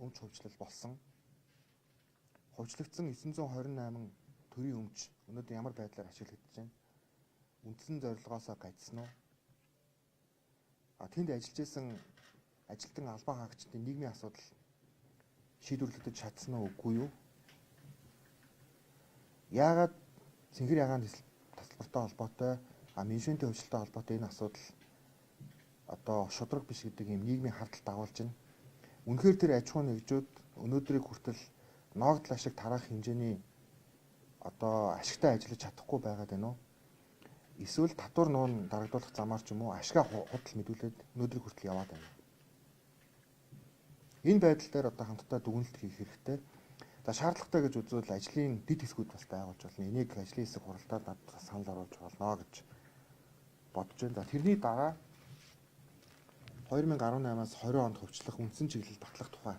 өмч хувьчлал болсон? Хувьчлагдсан 928 төрийн өмч өнөөдөр ямар байдлаар ашиглагдаж байна? Үндсэн зорилгоосоо гажсан уу? А тэнд ажиллаж исэн ажилтан албан хаагчдын нийгмийн асуудал шийдвэрлэгдэж чадсан уу, үгүй юу? Яагаад цэнхэр ягаан тасалбартай холбоотой, менежментийн хувьчлалтай холбоотой энэ асуудал одоо шударга биш гэдэг ийм нийгмийн хардтал дагуулж байна. Үнэхээр тэр аж ахуйн нэгжүүд өнөөдрийг хүртэл ногдол ашиг тараах хэмжээний одоо ашигтай ажиллаж чадахгүй байгаад байна уу? Эсвэл татвар нуун дарагдуулах замаар ч юм уу ашгаа худал мэдүүлээд өнөөдрийг хүртэл яваад байна. Энэ байдал дээр одоо хамтдаа дүгнэлт хийх хэрэгтэй. За шаардлагатай гэж үзвэл ажлын дэд хэсгүүд бас байгуулж болно. Энийг ажлын хэсэг хуралдаад надад санал оруулж болно гэж бодож байна. За тэрний дараа 2018-аас 20 онд хувьчлах үндсэн чиглэл батлах тухай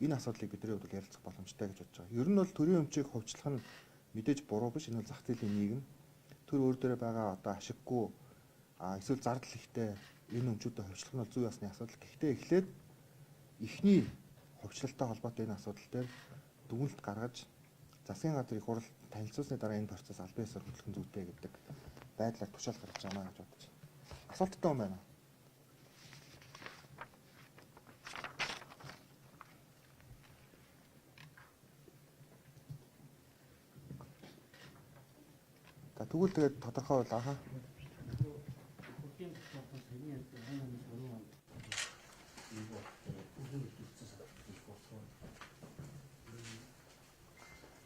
энэ асуудлыг бидний хувьд ярилцах боломжтой гэж бодож байгаа. Ер нь бол төрийн өмчийг хувьчлах нь мэдээж буруу биш. Энэ бол зах зээлийн нийгэм. Төр өөр дээрээ байгаа одоо ашиггүй эсвэл зардал ихтэй энэ өмчүүдэд хувьчлах нь бол зүй ёсны асуудал. Гэхдээ эхлээд эхний хувьчлалтай холбоотой энэ асуудал дээр дүгнэлт гаргаж засгийн газар их хурал танилцуулсны дараа энэ процесс албан ёсоор хөтлөх нь зүйтэй гэдэг байдлаар тушаал гаргаж байгаа гэж бодож байна. Асуулттай юм байна уу? За тэгвэл тэгээд тодорхой бол аха.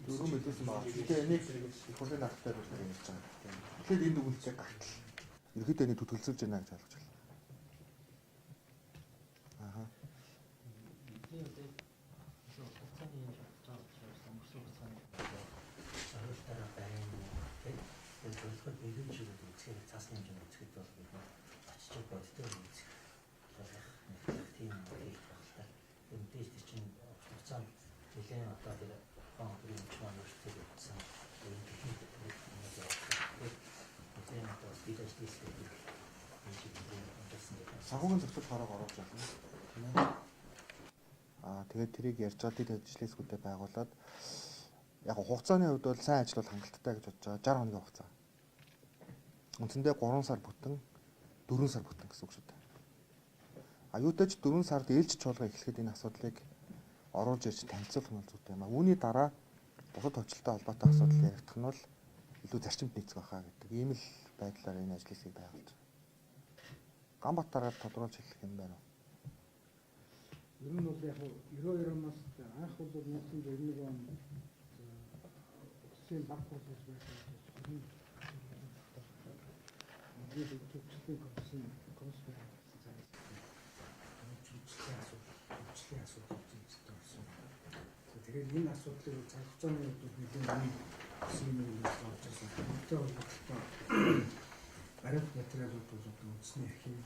Дөрвөн мэдүүлсэн байгаа. Гэхдээ энийг их хурлын даатгалаар хүртэл ярьж байгаа. Тэгэхээр энэ дүгнэлтийг гартал. Ерөнхийдөө энийг түтгэлзүүлж байна гэж ойлгож байна. Аха. Санхүүгийн зохицол хорог оруулж болно. Тийм ээ. Тэгээд тэрийг ярьж байгаа дэд ажлын хэсгүүдэд байгуулад яг хугацааны хувьд бол сайн ажил бол хангалттай гэж бодож байгаа. 60 хоногийн хугацаа. Үндсэндээ 3 сар бүтэн 4 сар бүтэн гэсэн үг шүү дээ. Юутай ч 4 сард ээлжид чуулга эхлэхэд энэ асуудлыг оруулж ирж танилцуулах нь зүйтэй юм а. Үүний дараа бусад хувьчлалтай холбоотой асуудал яригдах нь бол илүү зарчимд нийцэх байхаа гэдэг ийм л байдлаар энэ ажлын хэсгийг байгуулж байгаа. Ганбатараар тодруулж хэлэх юм байна уу? Ер нь бол яг 92 оноос анх бол 1991 онд улсын баг хурлаж байсан төвчлөлийн комисс байгуулсан. Төвчлийн асуудал зүйцтэй болсон. Тэгэхээр энэ асуудлыг цаг хугацааны хувьд бол нэлээд үе юм болж байсан. Үүнтэй холбоотой баримт материалууд бол одоо үндэсний архив,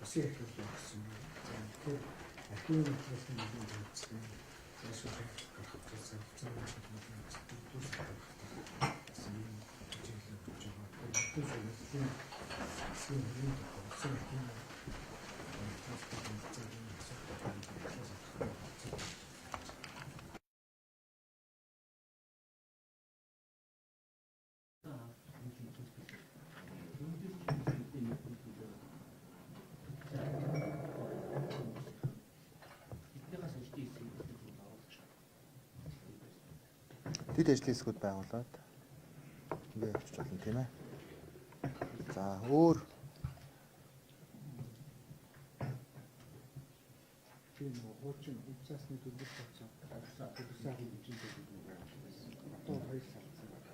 улсын архив гэсэн. За тэгэхээр архивын материалын нэлээд үзсэн. Зайлшгүй гарах цаг хугацааны хувьд нэлээд үзсэн. Чиглэл өгч байгаа. Тэгэхээр ажлын хэсгийн хүрээнд улсын архивын Тэд ажлын хэсгүүд байгуулад ингээ явчих болно тийм ээ. За өөр тийм хуучин үндсаасны төлбөр тооцоо төлөвсөн хэмжээнд нэг байсан. Одоо 2 сар болсон байна.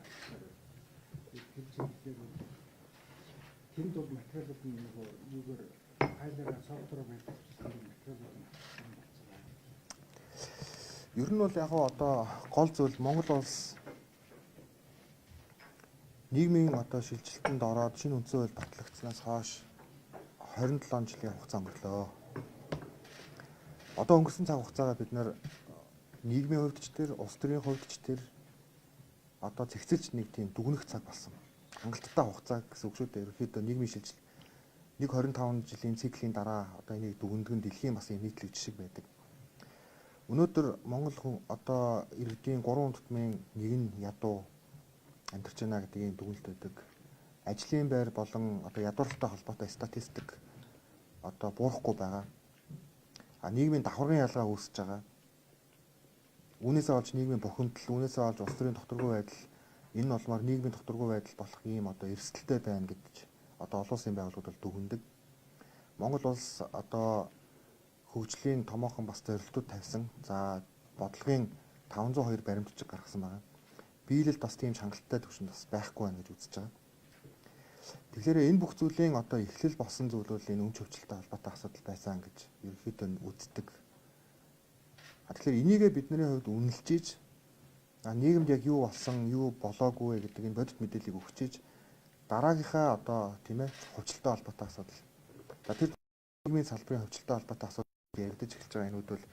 Тэр чиглэлээр бол тэнд бол материалууд нь нөгөө юугаар файлаараа софтвер байдаг материалууд нь авсан болсон байна. Ер нь бол яг одоо гол зүйл Монгол улс нийгмийн одоо шилжилтэнд ороод шинэ үндсэн хууль батлагдсанаас хойш 27 жилийн хугацаа өнгөрлөө. Одоо өнгөрсөн цаг хугацаагаа бид нар нийгмийн хувьд ч тэр, улс төрийн хувьд ч тэр одоо зэгцэлж нэг тийм дүгнэх цаг болсон. Хангалттай хугацаа гэсэн үг шүү дээ. Ерөнхийдөө нийгмийн шилжилт 1.25 жилийн циклийн дараа одоо энийг дүгнэдэг нь дэлхийн бас юм нийтлэг жишг байдаг. Өнөөдөр Монгол хүн одоо иргэдийн 3 тутмын нэг нь ядуу амьдарч байна гэдэг ийм дүгнэлт байдаг. Ажлын байр болон одоо ядуурлалтай холбоотой статистик одоо буурахгүй байгаа. А нийгмийн давхаргын ялгаа үүсэж байгаа. Үүнээсээ олж нийгмийн бухимдал, үүнээсээ олж улс төрийн докторгүй байдал, энэ нь болмоор нийгмийн докторгүй байдал болох ийм одоо эрсдэлтэй байна гэж одоо олон улсын байгууллагууд бол дүгнэдэг. Монгол улс одоо хөгжлийн томоохон бас зорилтууд тавьсан. За бодлогын 502 баримтчиг гаргасан байгаа. Биелэлд бас тийм хангалттай түвшинд бас байхгүй байна гэж үзэж байгаа. Тэгэхээр энэ бүх зүйлийн одоо эхлэл болсон зүйл бол энэ өмч хөвчлөлтэй холбоотой асуудал байсан гэж ерөнхийдөө үздэг. Тэгэхээр энийгээ бидний хувьд үнэлж иж нийгэмд яг юу болсон, юу болоогүй вэ гэдэг энэ бодит мэдээллийг өгч иж дараагийнхаа одоо тийм хувьчлалтай холбоотой асуудал. За тэр нийгмийн салбарын хувьчлалтай холбоотой асуудал яригдаж эхэлж байгаа энүүд бол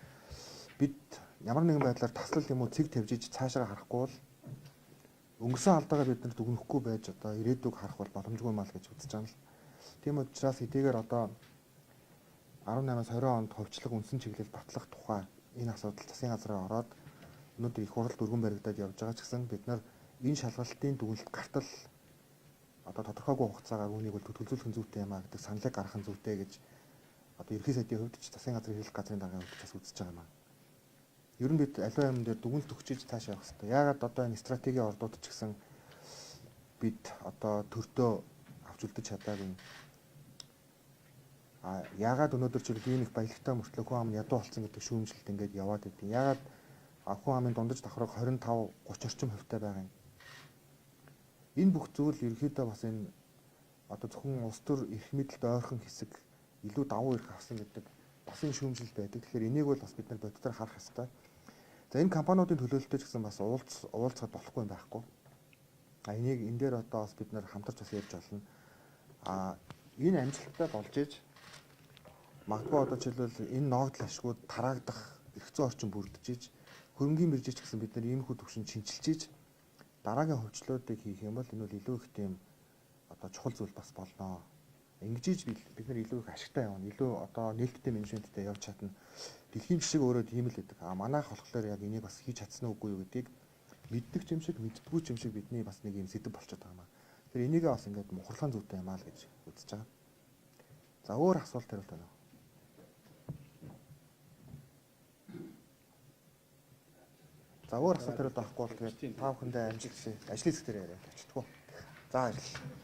бид ямар нэгэн байдлаар таслал юм уу цэг тавьж иж цаашаа харахгүй бол өнгөрсөн алдаагаа бид нар дүгнэхгүй байж одоо ирээдүг харах бол боломжгүй мал гэж үзэж байгаа юм л. Тийм учраас хэдийгээр одоо 18-аас 20 онд хувьчлах үндсэн чиглэл батлах тухай энэ асуудал засгийн газраа ороод өнөөдөр их хурал дөрвөн баригдаад явж байгаа ч гэсэн бид нар энэ шалгалтын дүгнэлт гартал одоо тодорхойгүй хугацаагаар үүнийг бол төлөвлөх нь зүйтэй юм а гэдэг саналыг гаргах нь зүйтэй гэж одоо ерхий сайдын хувьд ч засгийн газрын хэрэглэх газрын даргын хувьд бас үзэж байгаа юм а. Ер нь бид аливаа юм дээр дүгнэлт өгч иж цаашаа явах хэрэгтэй. Яагаад одоо энэ стратегийн ордууд ч гэсэн бид одоо төртөө авч үлдэж чадаагүй. А яагаад өнөөдөр ч ийм их баялагтай мөртлөө хүн ам ядуу болсон гэдэг шүүмжлэлт ингээд яваад идэв. Яагаад хүн амын дундаж давхраг 25 30 орчим хувьтай байгаа юм. Энэ бүх зүйл ерөнхийдөө бас энэ одоо зөвхөн улс төр эрх мэдэлд ойрхон хэсэг илүү давуу эрх авсан гэдэг бас энэ шүүмжлэл байдаг. Тэгэхээр энийг бол бас бид нар бодитоор харах ёстой. За энэ компаниудын төлөөлөлтөй ч гэсэн бас уулзахад болохгүй юм байхгүй. А энийг энэ дээр одоо бас бид нар хамтарч бас ярьж болно. А энэ амжилттай болж иж магадгүй одоо жишээлбэл энэ ногдол ашгууд тараагдах эрх зүйн орчин бүрдэж иж хөрөнгийн биржээ ч гэсэн бид нар иймэрхүү төвшөнд шинчилж иж дараагийн хөвчлүүдийг хийх юм бол энэ бол илүү их тийм одоо чухал зүйл бас болно. Ингэж иж бид нар илүү их ашигтай явна. Илүү одоо нээлттэй менежменттэй явж чадна. Дэлхийн жишг өөрөө тийм л байдаг. А манайх болохоор яг энийг бас хийж чадсан уугүй юу гэдгийг мэддэг юм шиг мэддэггүй юм шиг бидний бас нэг юм сэдэв болчиход байгаа юм аа. Тэгэхээр энийгээ бас ингээд мухарлан зүйтэй юм аа л гэж үзэж байгаа. За өөр асуулт хариулт байна уу? За өөр асуулт хариулт авахгүй бол тэгээд та бүхэндээ амжилт хүсье. Ажлын хэсгээр яриад очтгоо. За баярлалаа.